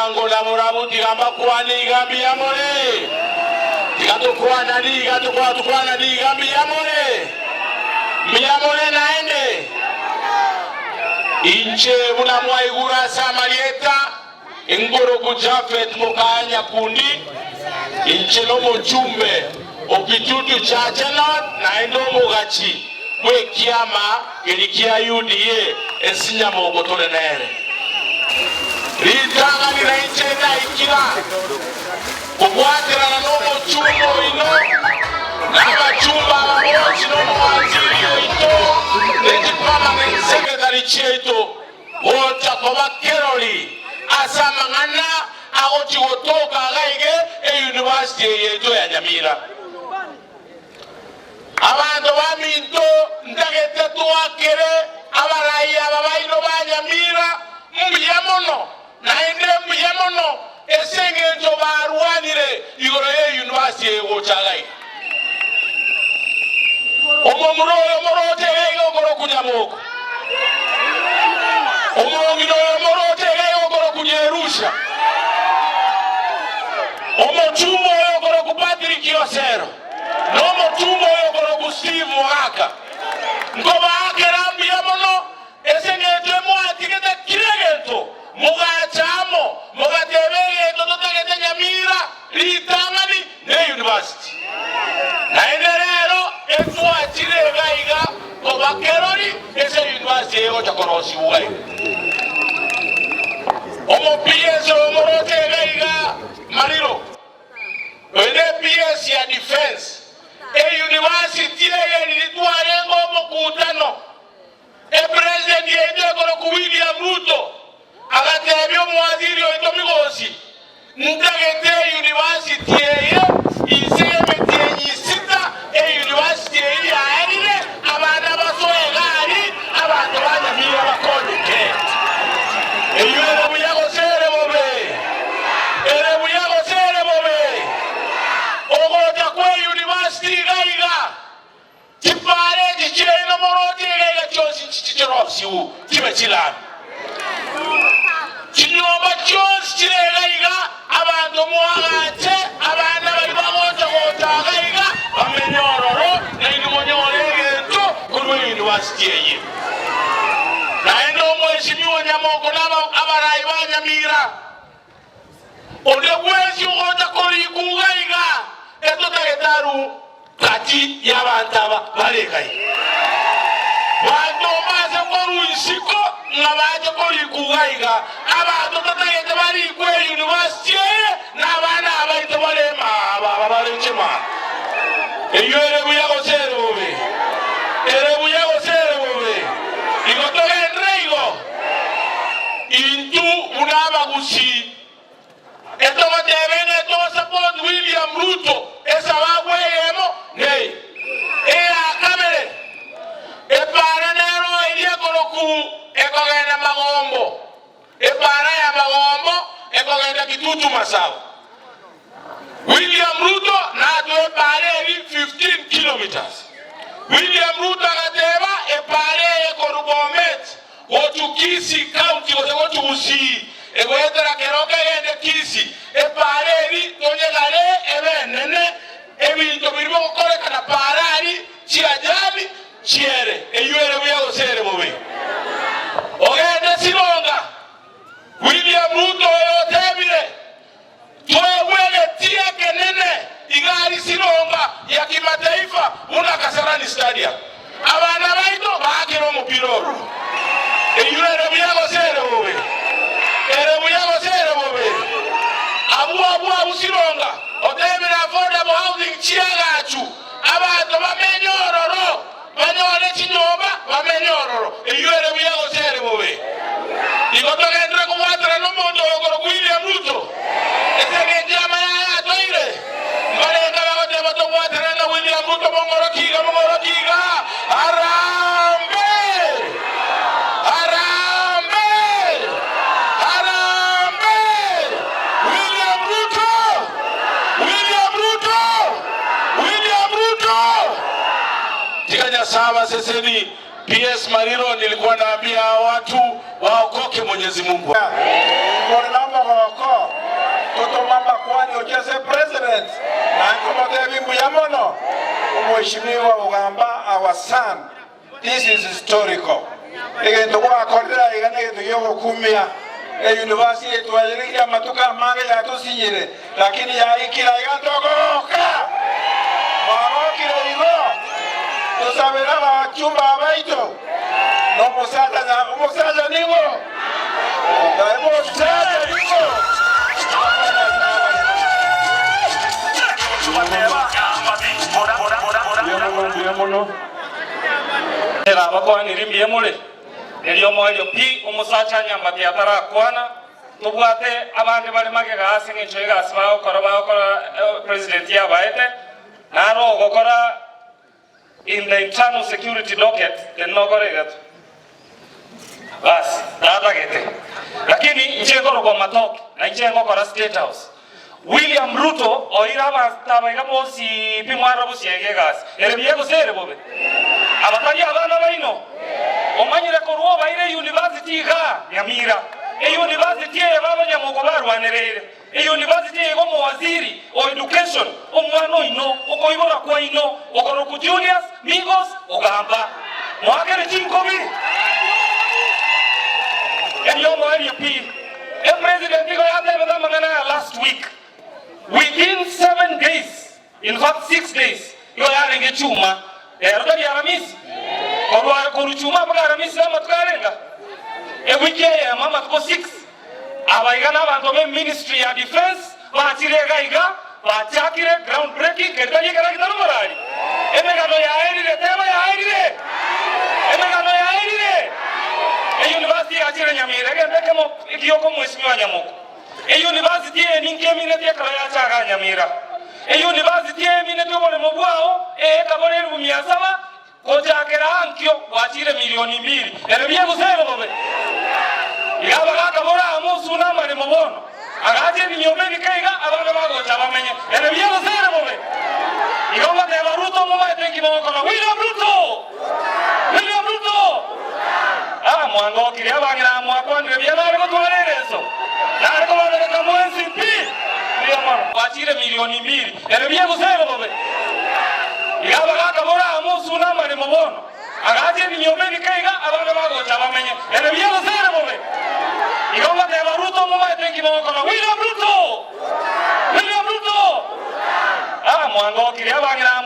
Bwango na borabu tiga mbakwane iga mbuya more. Tiga tokwanani iga tokwanani iga mbuya more. Mbuya more naende. Inche buna mwaigure ase amarieta, Ingoroku Japhet mokaa Nyakundi, inche nomochumbe o Kitutu Chache North naende omogachi bw'ekiama keria kia UDA ensinyamoko tore nere. Ritang'ani nainche naikira kobwaterana nomochumba oino na abachumba aba bonsi na omowaziri oito ne chipermanent secretary chiaito gocha koba kerori ase amang'ana agochia gotoka iga iga eyunivasiti eye yaito ya Nyamira. Abanto baminto ntagete toakere abarai aba baino ba Nyamira mbuya mono, naende mbuya mono ase engencho barwanire igoro y'eyunivasiti eye gocha iga iga. Omomura oyo moroche iga iga okorokwa Nyamoko. Omong'ina oyo moroche iga iga okorokwa Jerusha. Omochumba oyo okorokwa Patrick Osero, na omochumba oyo okorokwa Steve Mogaka. Nkobaakera mbuya mono ase engencho emwatigete kera egento, mogacha amo, mogateba egento totagete Nyamira ritang'ani ne university. Naende rero etwachire iga iga koba kerori ase university eye egocha korosigwa iga iga. Omo PS oyo moroche iga iga Mariro, oyo ne PS ya defence, e university eye riria twarenge omokutano, Epresident yaito ekorokwa William Ruto agatebia omowaziri oito Migosi, Ntagete eyunivasiti eye inse y'emetienyi isita, eyunivasiti eyio yaerire, abana basoe egari, abanto ba Nyamira bakonyeke. Eyio ere buya gose ere bobe? Ere buya gose ere bobe? Ogocha kw'eyunivasiti iga iga Chipaara echi chiaino moroche iga iga chionsi nchiche chirosiwu chibe chilami. Chinyomba chionsi chire iga iga abanto moagache, abana baria bagocha gocha iga iga bamenye ororo, nainwe monyore egento korwa eyunivasiti eye. Naende omweshimiwa Nyamoko na abarai ba Nyamira, Onde bwensi ogocha korikwa iga iga, etotagete arue gati y'abanto aba bare iga iga. Banto mbase korwa isiko ng'a bache korikwa iga iga. Abanto totagete barikwe eyunivasiti eye nabana abaito bare emaaba aba bareche maa. Eyio ere buya gose ere bobe? Ere buya gose ere bobe? Igo togenderere igo? Intwe buna abagusii etogoteba ng'a togosupport William Ruto esababu eyemo neye. Eya kabere, epara nero eria ekoroku ekogenda Magombo, epara ya Magombo ekogenda Kitutu Masaba. William Ruto natoe epara eri 15 kilometres. William Ruto agateba epara eye korwa Bomet gochia Kisii County gose gochia Gusii egoetera Keroka egende Kisii, epara eri tonyegare ebe enene, ebinto biria bigokorekana para aria chiajali chiere. Eyio ere buya gose ere bobe? Ogende Sironga, William Ruto oyo otebire. Toegwe egetii ekenene iga aria Sironga ya kimataifa buna Kasarani Stadium. Abana baito baakere omopira ororo. Eyio ere buya gose ere bobe? Ere buya gose ere bobe? Abwo abwo abwo Sironga otebire affordable housing chiagachu abanto bamenye ororo. Banyore chinyomba, bamenye ororo. Eyio ere buya gose ere bobe? Igo togenderere kobwatana nomonto oyokorokwa William Ruto ase engencho y'amaya aya atoire? Mbarenge abagoteba tobwaterane na William Ruto mong'oroki iga mong'oroki iga. Harambee! Harambee! Harambee! William Ruto! William Ruto! William Ruto! Tiga Nyasae abaseseni. PS Mariro nilikuwa naambia hao watu waokoke Mwenyezi Mungu. More nomogoko, totome amakwani gochia ase President, na nkomotebia mbuya mono, Omweshimiwa Ogamba our son, this is historical. Egento gwakorire aiga negento giogokumia. Eyunivasiti etwayereirie amatuko amange yatosinyire, lakini yaikire aiga ntogoka. Mwagokire igo? Tosabere abachumba abaito na omosacha nya omosacha nigo omosacha nigo. Mbuya mono, mbuya mono. Abakwanirie mbuya more. Erio omoerio pi omosacha anyambatie atarakwana, tobwate abande bare magega ase engencho y'egasi bagokora bagokora president yabaete, naro ogokora in the internal security docket tenena okore iga tu. Basi, tatagete. Lakini inche nkorokwa Matoke, na inche ngokora State House. William Ruto oire abanto aba iga bonsi pi mwarora bosiege egasi ere buya gose ere bobe? Abatari abana baino? Omanyire korwa obaire eyunivasiti igaa Nyamira, eyunivasiti eye baba Nyamoko barwanereire, eyunivasiti eye iga omowaziri o education omwana oino okoibora kwaino okorokwa Julius Migos Ogamba. Moakere chinkobi. Erio omoerio pi. Epresident igo yatebete amang'ana aya last week, within 7 days, in fact 6 days, igo yarenge chuma, rero tari aramisi, korwa korwa chuma mpaka aramisi na amatuko arenga? Ewiki eyemo amatuko 6, aba iga na abanto be ministry ya defence bachire iga iga, bachakire ground breaking, keri tari ekeragita nomorari? Emegano yaerire, teba yaerire! Emegano yaerire! Eyunivasiti yachire Nyamira egento ekemo egioko Mheshimiwa Nyamoko. Eyunivasiti eye ninki eminetie ekero yacha igaa Nyamira? Eyunivasiti eye eminetie oboremo bwao eye ekabora elifu mia saba gochakera ankio gwachire milioni mbili. Ere buya gose ere bobe? Iga abagaka bore amo osune amaremo bono. Agacha ebinyomba ebike iga abana bagocha bamenye. Ere buya gose ere bobe? Igo ngoteba Ruto momaete nki mogokora. William Ruto! William Ruto! Ah, mwangokirie abang'ina aa mwakwanire buya nare gotwara ereso. Nare kobabereka mwensi pi! Mbuya mono. Gwachire milioni mbili. Ere buya gose ere bobe? Iga abagaka bore amo osune amaremo bono. Agacha ebinyomba ebike iga abana bagocha bamenye. Ere buya gose ere bobe? Igo ngoteba Ruto momaete nki mogokora. William Ruto! William Ruto! Ah, mwangokirie abang'ina aa.